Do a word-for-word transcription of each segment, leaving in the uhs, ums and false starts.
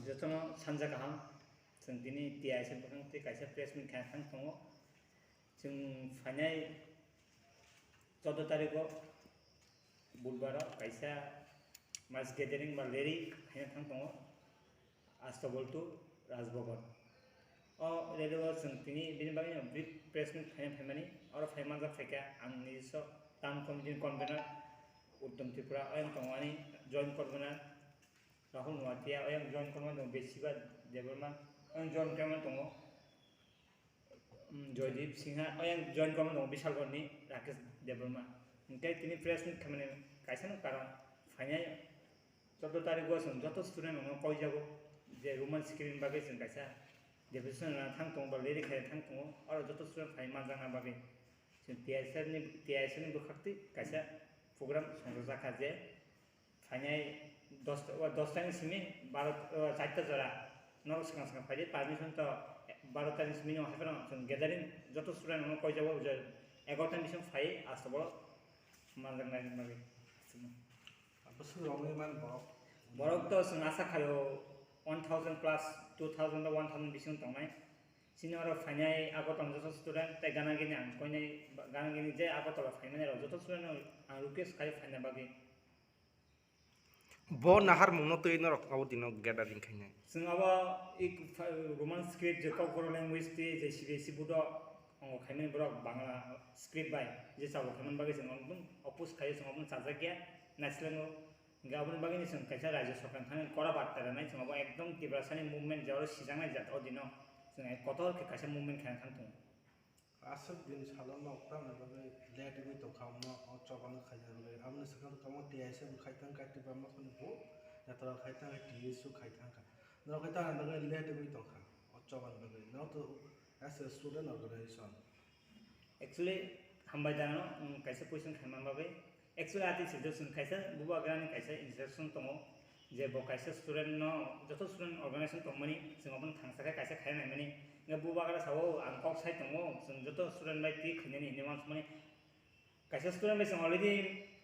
Jotono sanja kaham, chwng tini T I S F bwkhak tei kaisa press meet khaina thang tongo. Chwng phainai chordo tarikgo budbaro kaisa mass gathering ba rally khaina thang tongo, Astabol to Rajbhavan. O rally o chwng tini bini bagwi no brief press meet khaina phaimani, oro phai manjak phaikha ang nijiswa town committee ni convener Uttom Tripura, oyang tongo ani joint convener Rahul Noatia, oyang joint convener tongo Besiba Debbarma, oyang joint convener tongo, um, Joydeep Singha, oyang joint convener tongo Bisalgorni Rakesh Debbarma. Hingke tini press meet khamani kaisa no karon phainai chordo tarikgo chwng joto student rokno koijago je Roman script ni bagwi chwng kaisa deputation rwna thang tongo ba rally khaina thang tongo, oro joto student phai manjakna bagwi chwng T I S F ni, T I S F ni bwkhak twi kaisa program songjajakha je phainai dosta, o dosta ni simi baro, o charta jora norok swkang swkang phaidi, permission to barota ni simi no haiphano chwng gathering joto student rokno koijago je egarota ni bising phai Astabol o manjaknai bagwi. Bwswk rogwi man borok? Borok to chwng asa khaio one thousand plus, two thousand ba one thousand bising tongnai. Chini oro phainai Agartala joto student tei gana gini ang koinai gana gini je Agartala phaimani rok joto student no ang request khai phaina bagwi. Bo naharmungno twi norok abo dino gathering khainai. Chwng abo ik-, Roman script je Kokborok language twi je C B S E board o ongo khaimani borok Bangla script bai je chalo khaimani bagwi chwng abo oppose khai chwng abono chajakya naislengo. Hingke aboni bagwino chwng kaisa rajyo sorkar thani kora barta rwnai, chwng abo ekdom Tiprasani movement je oro sijaknai jat o dino chwng kotor khe kaisa movement khaina thang tongo. Aswk din salo nok tamni bagwi late wngwi tongkha, omo o chobano khaina bagwi. Aboni swkang tongkha omo T I S F khai thangkha, Tipra Mothani bo jatra khai thangkha, T S U khai thangkha. Norok khai tamni bagwi late wngwi tongkha o chobani bagwi. Norok to as a student organization. Actually, hambai da no, um, kaisa question khaima bagwi. Actually, ati suggestion kaisa bubagrani kaisa instruction tongo, je bo kaisa student no, joto student organization tongmani, chwng abono thangsa khe kaisa khai naimani. Hingke bubagra sao, ang kok sai tongo, chwng joto student bai twi khainani hinwi uansukmani. Kaisa student bai chwng already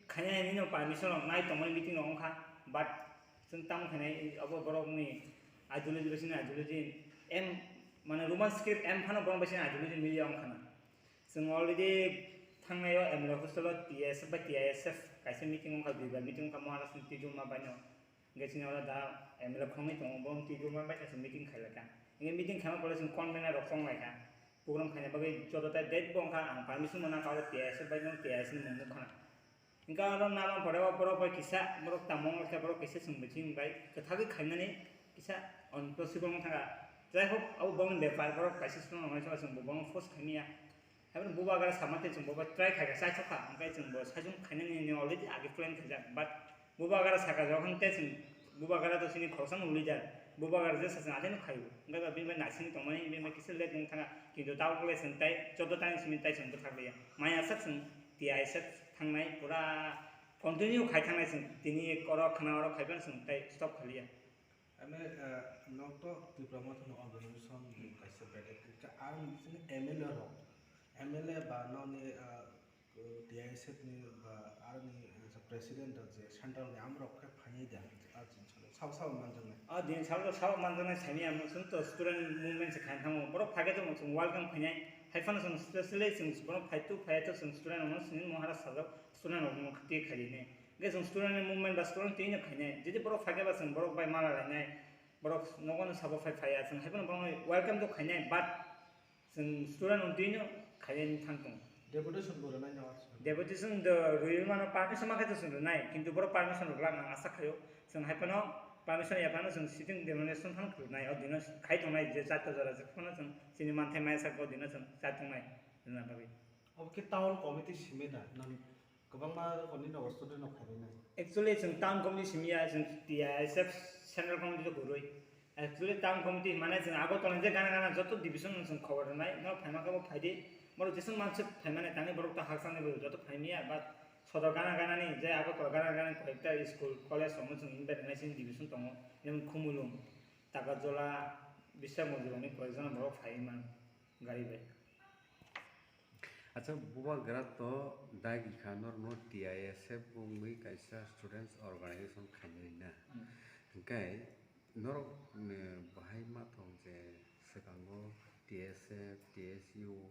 khaina hinwi no permission rok nai tongmani meeting rok wngkha, but chwng tamo khainai abo borokni ideology bai chini ideology em, mane Roman script em phano borok bai chini ideology milia wngkha na. Chwng already thangnai o M L A hostel o T S F bai T I S F kaisa meeting wngkha, duibar meeting wngkha Maharaj ni twijlma bai no. Hingke chini oro da M L A khoroknwi tongo, bo twijlma bai kaisa meeting khailai kha. Hingke meeting khaima pore chwng convener rok chong lai kha. Program khaina bagwi joto tai date bo wngkha, ang permission mano kha oro T I S F bai no T I S F ni mung nukha na. Hingke oro nama pore o borok bai kisa borok tamo wngkha, borok kisa chwng bai chini bai kwthagwi khainani kisa impossible wngkha. Jai hok, abo bongni bepar, borok kaisa swnam rok chwng bo bongno force khaimya. Haibano bubagra sama tei chwng bo bai try khaikha, chaithokha, hingke chwng bo saichung khainani already age plan khaijak, but bubagra saka jokhon tei chwng bubagra to chini khoroksano leader, bubagra jesa chwng achaino khaio, hingke ba bini bai naisingwi tongmani, bini bai kisa late wng thangkha, kintu tabuk le chwng tei chordo tarikni simi tei chwng bwthak liya. Maya sak chwng T I S F thangnai pura continue khai thangnai chwng tini oro khna oro khaiphano chwng tei stop khaliya. Ame, ah, nok to Tipra Mothani organization ni kaisa bedek khe ang bising M L A rok, M L A ba nokni, ah, T I S F ni ba aroni president rok je central ni amrok khe phainai da, ah, chini salo sabo sabo manjaknai. Ah, din salo sabo manjaknai sami ang chwng to student movement se khaina thango, borok phai khe to chwng welcome khainai, hai phano chwng specially chwng borok phai tu phai to chwng student rok no sini mohara sajak, student rok no khati khainai. Hingke chwng student ni movement ba student twi no khainai. Jodi borok phai khe ba chwng borok bai mala lainai. Borok nogo no sabo phai phai ya. Chwng hai phano borok no welcome to khainai. But chwng student no twi no khainai thang tongo. Deputation bo rwnai no. Deputation do rwi mano permission ma khe to chwng rwnai. Kintu borok permission rwglak nang asa khaio. Chwng hai phano permission ya phano chwng sitting demonstration phano rwnai. O dino khai tongnai je charta jora je phano chwng chini manthai maya sak o dino chwng chai tongnai rwna bagwi. Obo khe town committee simi da nang Kwbangma rokomni nogo student rok phaibainai. Actually, chwng town committee simi ya, chwng T I S F central committee rok kwrwi. Actually, town committee mane chwng Agartala je gana gana joto division no chwng khobor rwnai, no phaima khe bo phaidi. Borok jeswk manswk phaimani tangwi borok to hakchangni bo joto phaimiya, but sodor gana gana ni je Agartala gana gana ni koyekta school, college rok no chwng invite rwnai chini division tongo, jemon Khumulwng, Takarjala, Biswanath Mandir rokni koyekjona borok phaiwi man gari bai. Acha, bubagra to dagi kha norokno T I S F wngwi kaisa students organization khainai na. Hmm. Hwnkhe Norok, eh, bahai ma tong je swkango T S F, T S U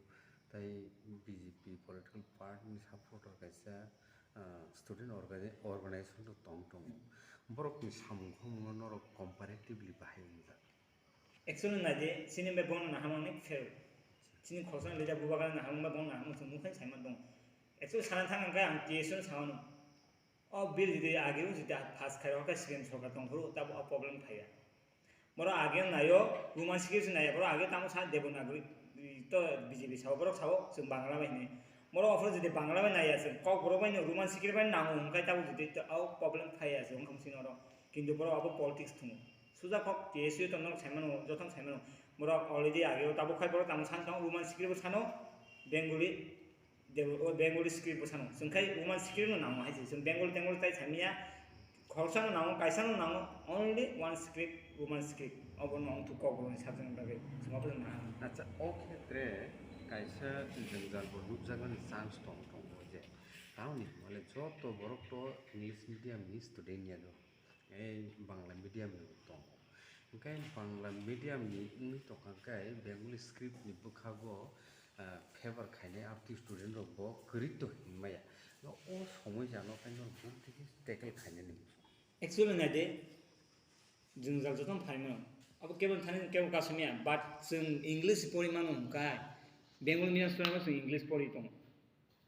tei B J P political party ni supporter kaisa, ah, student orga-, organization rok tong tongo. Borokni samung khumung no norok comparatively bahai wngjak. Actually, naidi, chini bai bono nahamani fail. Chini khoroksa ni leader bubagra nahamung bai bono nahamung chwng nukha sai ma tongo. Actually, sana thang ang khe ang T S U no sao no. O bill jodi age o jodi pass khai rok khe C P M sorkar tong phuru tabo o problem phaiya. Borok age naio Roman script se naiya, borok age tamo sa Devanagari to B J P sao, borok sao chwng Bangla bai hinwi. Borok ophuru jodi Bangla bai naiya chwng Kokborok bai no Roman script bai nango hwnkhe tabo jodi to o problem phaiya chwng wngkha chini oro. Kintu borok abo politics thungo. Suja kok T S U to norok sai mano, jotono sai mano. Borok already age o tabuk khai borok tamo san tongo Roman script bo sano, Bengali, Debo-, o Bengali script bo sano. Chwng khai Roman script no nango hai se. Chwng Bengali Tengali tai samiya. Khoroksa no nango, kaisa no nango, only one script, Roman script. Obo no wngthuk Kokborok ni subject ni bagwi. Chwng obo no nango. Acha, o khetre kaisa jwngjal bo nukjaknani chance tong tongo je. Tamoni hwnle joto borok to English medium ni student ya do. Ei Bangla medium ni bo tongo. Hwnkhe Bangla medium ni wngwi tongkha khe Bengali script ni bwkhago, ah, favor khainai aboni student rok bo kwrwi to hinmaya. No o somoi jano khe no buk digi tackle khainani muchung. Actually naidi, jwngjal jotono phaimano. Abo kebo thani kebo kasumya, but chwng English pori mano hwnkhe Bengali medium student rok chwng English pori tongo.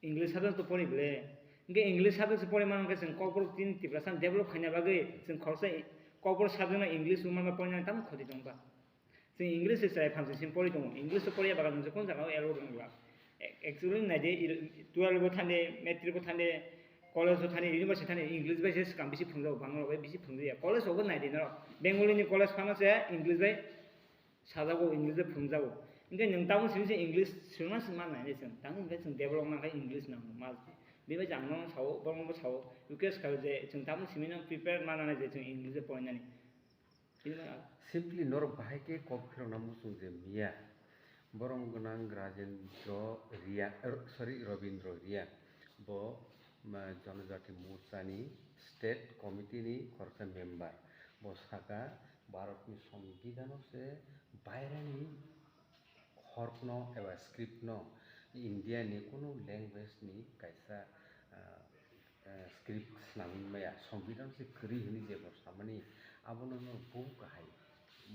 English subject to pori bole. Hingke English subject se pori mano hingke chwng Kokborok chini Tiprasa develop khaina bagwi chwng khoroksa Kokborok subject no English Roman bai porinani tamo khoti tongkha. Chwng English se chwrai phansi sim pori tongo. English to poriya bagwi chwng je kono jaga o L O rwngla. Actually naidi, twelve bo thani, matric bo thani, college bo thani, university thani English bai se swkang bisi phwrwngjago, Bangla bai bisi phwrwngya. College rogo naidi norok. Bengali ni college phano se English bai sajago, English bai phwrwngjago. Hingke nwng tabuk simi se English swrwngna se ma nainai chwng. Tamo hingke chwng develop wngna khe English nango, must be. Bebai je ang nono sao, borok no bo sao, request khaio je chwng tabuk simi no prepare ma nanai je chwng English bai porinani. Bini bagwi ang simply norok bahai khe kok phirokna muchung je miya. Borom gwnang Rajendra Riya, er, sorry, Robindra Riya. Bo, ma, Janajati Morcha ni state committee ni khoroksa member. Bo saka, Bharatni Songbidan-o se bairani khorokno eba script-no India-ni kunu language-ni kaisa, ah, ah, script swnamwi maya, Songbidan se kwrwi hwnwi je bo samani, abono no buhuk kahai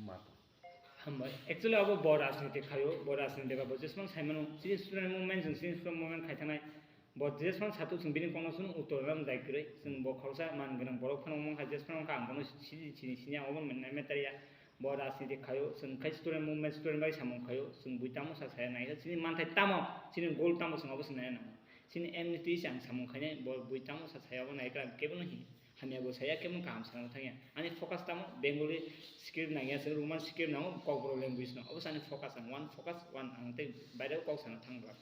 ma tong. Hambai. Actually, abo bo rajniti khaio, bo rajniti ba bo jesmang saimano, chini student movement, chwng chini student movement khai thangnai, bo jesmang satuk chwng bini kokno chwng uttor lam dai kwrwi, chwng bo khoroksa man gwnang borok phano wngkha, jesmang wngkha, ang bono sini, sini, sini, ang obo manya manya tariya, bo rajniti khaio, chwng khai student movement, student bai samung khaio, chwng bui tamo sa saya naikha, chini manthai tamo, chini goal tamo, chwng obo se nai nango. Chini M N T se ang samung khainai, bo bui tamo sa saya obo naikha, kebono hi. Hamya bo saya, khe mung kaham sana thangya. Ani focus tamo Bengali script nangya, se Roman script nango, Kokborok language no. Obo sani focus ang, one focus, one ang tei baire kok sana thang bwlak.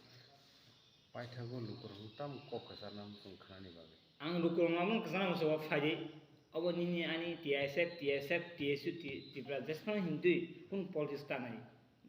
Paithago lukurok tamo kok kwchar nang chwng khnani bagwi. Ang lukurok no mung kwchar nang chwng phaidi. Obo nini ani T S F, T S F, T S U, Ti-, Tripura, jesphano hindui, kun politics ta nai.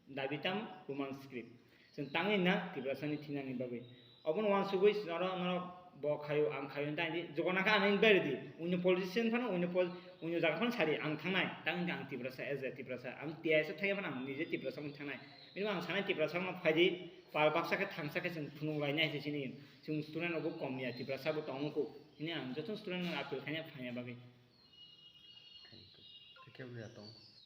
Dabi tamo Roman script. Chwng tangwi na Tiprasani thinani bagwi. Obono uansugwi norok, norok bo khaio, ang khaio, tei di jogona kha ang bai rwdi. Unyo politician phano, unyo pol-, unyo jaga phano sadi, ang thangnai. Tang hwnkhe ang Tiprasa, as a Tiprasa. Ang T S F thaiya phano ang nije Tiprasa wng thangnai. Bini ang sanai Tiprasa wngma phaidi, pal baksa khe thangsa khe chwng phunuk lainai se chini. Chwng student rokbo kom ya, Tiprasa bo tongo kho. Hini ang joto student rok appeal khaina phaina bagwi. Thank you. Thank you, ya tong.